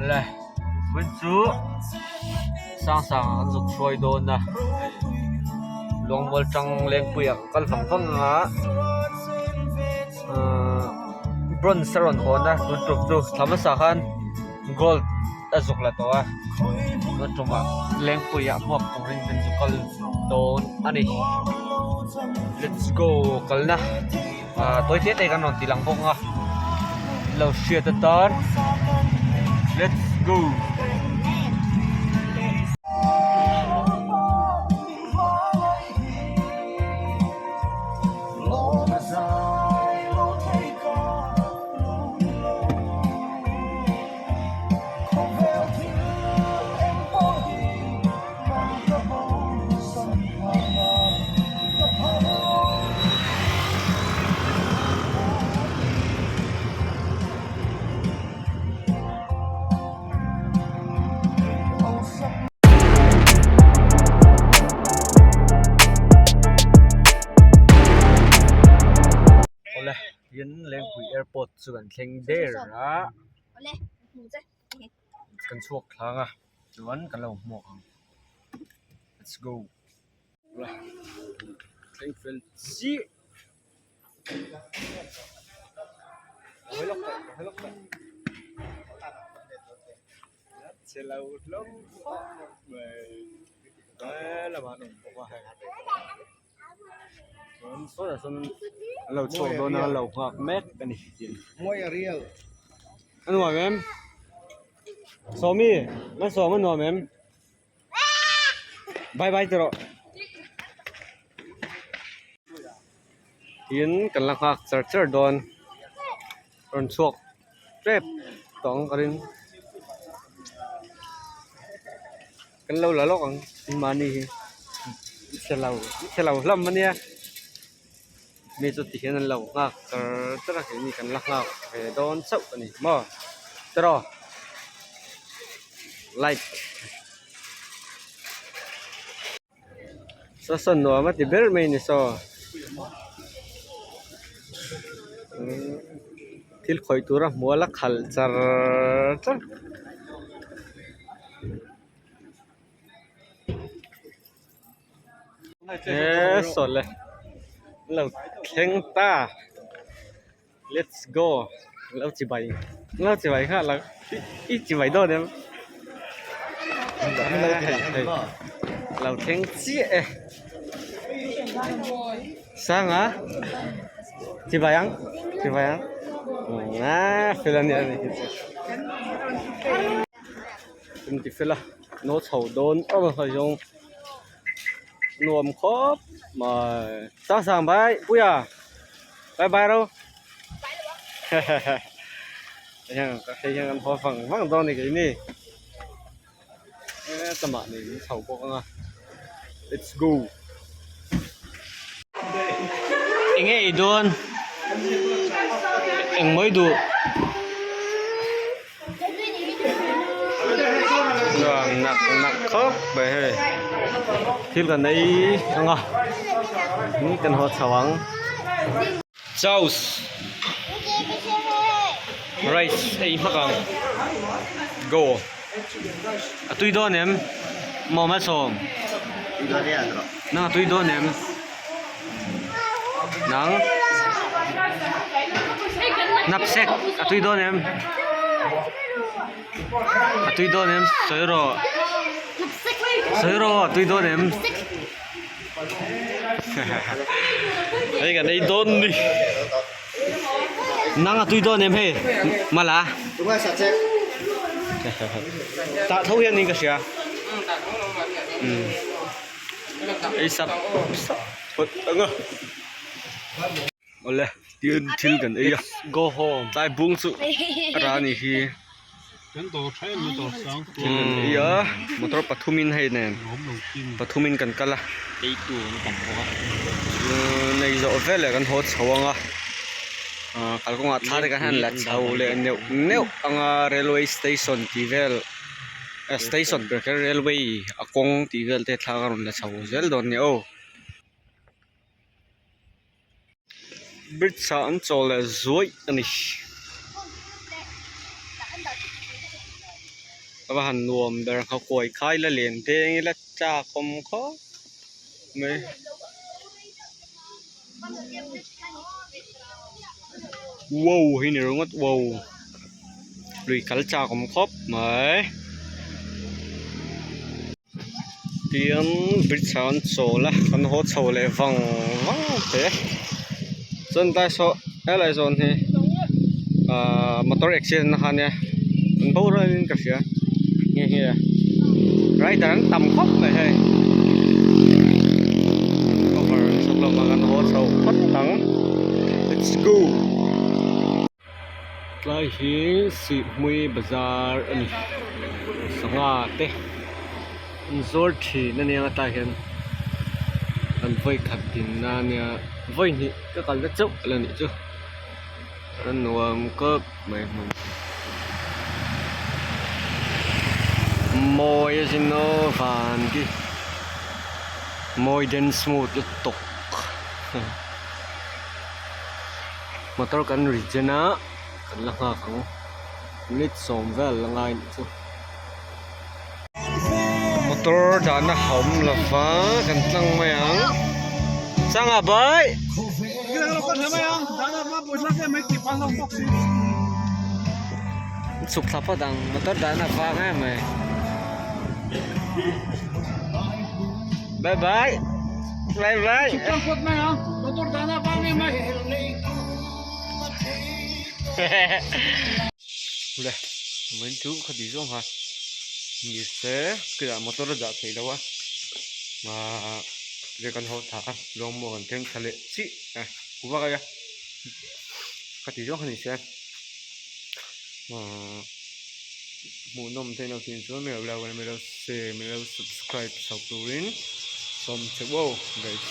Le vawiin chu sang sang an zuk hruai dawn a Luangmual tang Lengpui ah ka kal vang vang a ahh bronze a rawn hawn a tun tum chu thla hmasa khan gold a zuk la tawh a tun tumah Lengpui ah hmuak turin kan zu kal dawn a ni let's go kalna. Ah tawi te te kan rawn ti lang bawk ang a in lo hriat atan let's go. Awle tin Lengpui airport chu kan thleng der a kan chhuak thlang a chuan kan lo hmuak ang let's go thleng fel chiah che lo hlawm khawp mai lamah an awm bawk a hei chuan sawtah sawn an lo chhuak dawn a an lo nghak mek a ni a nuam em Sawmi Malsawm a nuam em bye bye ti rawh tin kan la nghak char char dawn rawn chhuak tep tawh ang ka ring kan lo la lawk ang mahni hi chhe lo chhe lo hlawm ania mi chu ti hian an lo nghak char char a keini kan la nghak ve dawn chauh a ni maw tiraw light saw sawn nuam a ti ber mai a ni saw thil khawih tura hmual a khal char char. He saw le lo thleng ta let's go lo chi bai lo chi bai nghal ang i chi bai dawn em lo thleng chiah e sanga chi bai ang chi bai ang a fel a nia ni hi chu inti fel a no chho dawn a hei zawng. Nuam khawp mai sang sang bai puia bye bye ro hei hian kan haw vang vang dawn a ni keini hetah nei in chho bawk ang a let's go enge ei dawn engmaw i duh. Nuam nak nak khawp mai hei thil kan ei ang a in kan haw chho ang chows rice ei hmak ang go a tui dawn em maw malsawm nang a tui dawn em. Nang Knapsack a tui dawn em? A tui dawn em? Sawi rawh. Sawi rawh a tui dawn em? Hei kan ei dawn ni. Nang a tui dawn em hei? Mala. Tah tho hian in ka hria. Ei sap sap phawt ang a awle tin thil kan ei a go home tlai bung chu a rah anih hi thil kan ei a motor pathum in hei nen pathum in kan kal a nei zawh vel eh kan haw chho ang a ah kalkawngah thla te kan han la chho leh neuh neuh ang a railway station tih vel. Station ber kher railway a kawng tih vel te thla ka rawn la chho zel dawn nia aw. Bridge ah an chawl leh zuaih a ni. A va han nuam ber ang kha kuai khai la len deng ila chak awm khawp mai. Wow hi ni ringawt wow lui kal chak awm khawp mai. Tiang bridge ah an chawl a an haw chho leh vang vang te chuan tlai saw helai zawn hi ahh motor accident na kha ania an boral in ka hria nghe nghe rider an tam khawp mai hei cover chhuk lamah kan haw chho phawt ang let's go. Tlai hi Sihhmui bazar a ni sangha te an zuar thin a nia tlai hian an vawi khat din na ania vawi hnih ka kal na chauh a la nih chu a nuam khawp mai hmun mawi a zin aw van khi mawi den smooth lutuk. Motor kan ri chen a kan la nghak ang minute sawm vel la ngai nih chu motor dahna a awm lo va kan tlang mai ang sanga bai chhuk thla phawt ang motor dahna a vang em mai bye bye. Bye bye. Le vawiin chu ka ti zawng ha ni se kila motor a dah theih loh a ahh tia kan haw thla a lawngmaw kan thleng thla leh chiah a ku vak a ka ti zawng kha ni se ahh hmuhnawm theih loh tih chuan mi lo like min lo share min lo subscribe chho turin sawm che wow guys.